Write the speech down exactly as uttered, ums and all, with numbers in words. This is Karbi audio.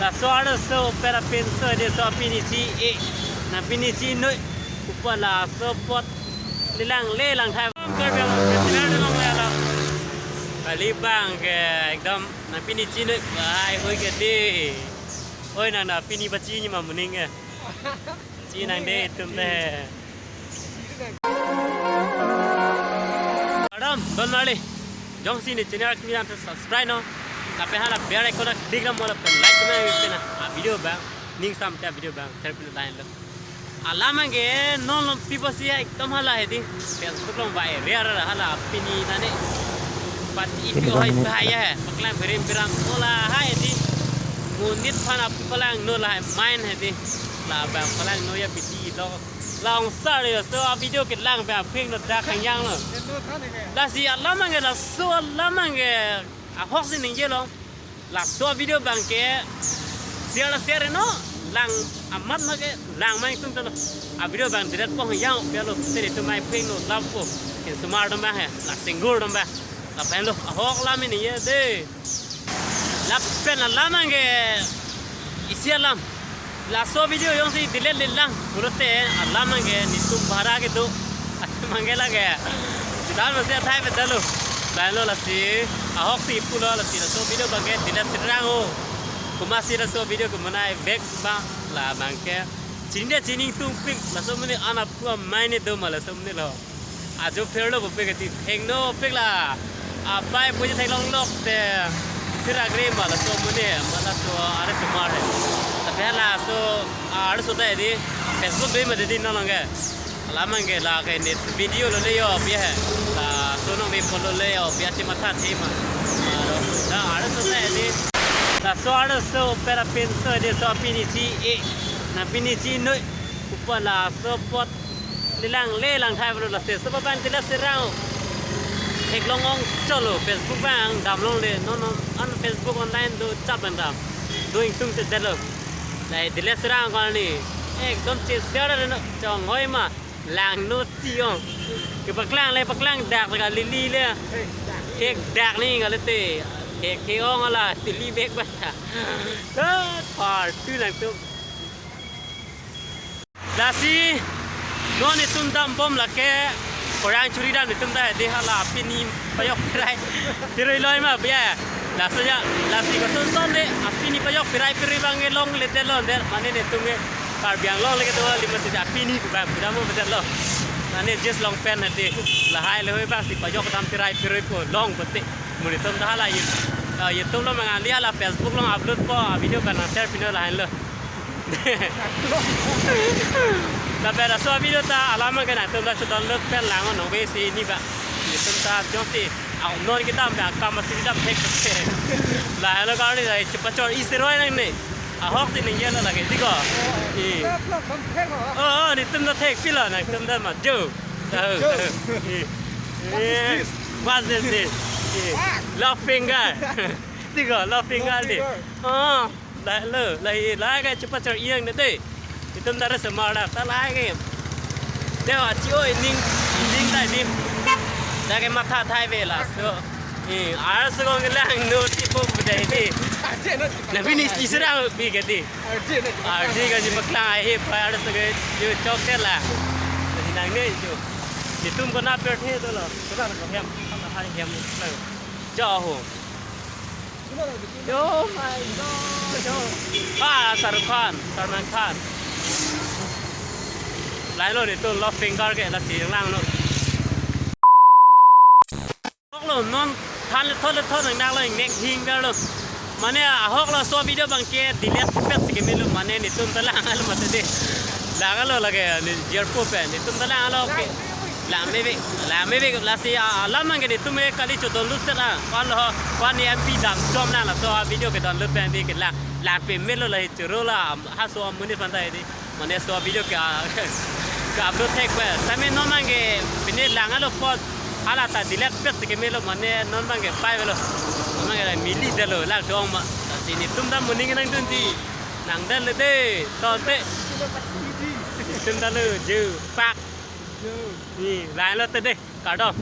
Laso arloso pen apinso de so pini chi e. Nangpini chinoi. Upa laso apot le lang le lang thai. Karbi Anglong Festival along le lo. Kali bang ke ekdom nangpini chinoi. Bai hoi ke de. Oi nang nangpini pachini ma moning ke. Chinang de itum de. Adam, don mali. Jongsi ne channel kimi nang subscribe non. Lapen hala bell icon a click nang mo lapen like nang pen a video bang. Ning sam ta video bang. Share pin lain lo. Alam ke non lo people si ekdom hala hedi. Facebook along viral hala pini nane. Pati ipi oi bahaya hai. Paklang berim beram mo lahai hedi. Monit aphan ap palang no lahai main hedi. Labang palang no ya piti lo. Langsar ya so a video ke lang ba phing no dak kanyang lo. Lasi alam ke laso alam ke ahok si ningje lo. Laso video bang ke share la share no lang amat ma ke lang mang tum talo. A video bang delete pong yang pe lo te tu mai phing no lam po. Ken sumar dom ba he la single dom ba. Lapen lo ahok lam ini ye de. Lapen alam ke isi alam. Laso video jongsi delete le lang pulote alam ke nitum bara kedo. Ate mangge lage. Sudan masih athai pedalo. Lain lo lasi ahok si pulo lasi laso video bang ke delete serang o. Kuma si laso video ke manai back ba la bang ke. Chini de chini tungpik laso mene ana pua maine do ma laso mene lo. Ajo pherlo bope kati thengno pik la. Apai puji theklong lok te. Thirak re ma laso mene ma laso are sumar he. Tapi laso arloso ta di Facebook be ma di non ke. Alam ke la ke ne video lo le yo pi he. Laso nong ne pon lo le yo pi achi matha the ma. La arloso ta di. Laso arloso pen apinso de so pini chi e. Nangpini chinoi. Upa laso apot le lang le lang thai lo lasi so bang delete serang. Theklong ong cholo Facebook bang damlong le non non an Facebook online do chap bang dam. Do ingtung te delo. Nai delete serang ko ni. Ekdom che share no chong hoi ma lang no si ong. Ke paklang le paklang dak ka lili le. Ke dak ni ngale te. Ke ke ong ala tili bek ba. Par tu nang tu. Lasi non itum dam bom lake orang churi dam itum da de hala pini payok pirai. Piroi loi ma biya. Laso ya lasi ko son son de apini payok pirai piroi bang long le de lon de mane ne tum ke Karbi Anglong le ke do lima tu apini ku bang pura mo betul lo. Mane just long pen hati lahai le hoi bang si payok dam pirai piroi po long bete. Mun itum da hala ye. Ye tum lo mangan li hala Facebook lo upload po video kan share pino lain lo. Lapen laso video ta alam ke nangtum ta chedon lut pen lang nong ve si ni ba. Itum ta jongsi aw non kedam ba kam si dam thek thek. La lo kali la chepachor isi roi nang ne. Ahok si ningje lo lagi di ko. I. Oh, oh, nitum ta thek pilo nangtum ta ma jo. Tahu, tahu. I. What is this? What is this? I. Laughing guy. Di ko, laughing guy di. Oh. Lahelo, lahi, lahai ke chepachor iyang ne de. Itum dare semar dak, ta lahai ke. Deo achi o ining, ining ta ining. Dak ke matha thai ve laso. Eh, arloso kong lang no tipo bude de. Nangpini isi serang pi ke de. Ardi ka ji paklang ai he pa arloso ke yo chok ke la. Nang ne jo. Itum ko na per the to lo. Hem, hem. Jo ho. Oh my God, oh. Ah, Shah Rukh Khan, Salman Khan. Lahelo nitum lo finger ke lasi lang lo. Ahok lo non than le thot le thot nang lo nek hing lo. Mane ahok laso video bang ke delete pet si ke melo mane nitum ta lang lo mate de. Lang lo lake ni jerpo pen nitum ta lang lo ke. Lang me be, lang me be lasi alam mang ke nitum ke kali cho download se na. Kwan lo, kwan ni M P dam chom na laso video ke download pen bi ke lang, lang pe melo la hi choro la, ha so amonit aphan ta di. Mane so video ke, ke upload thek pe. Sami non mang ke pini lang lo pot, hala ta delete pet si ke melo mane non mang ke pai lo. Non mang ke mili de lo, lang dong ma. Si nitum ta moning nangdun si. Nang de le de, ton te. Nitum ta lo, ju, pak. Ni, lang lo te de. Kardom.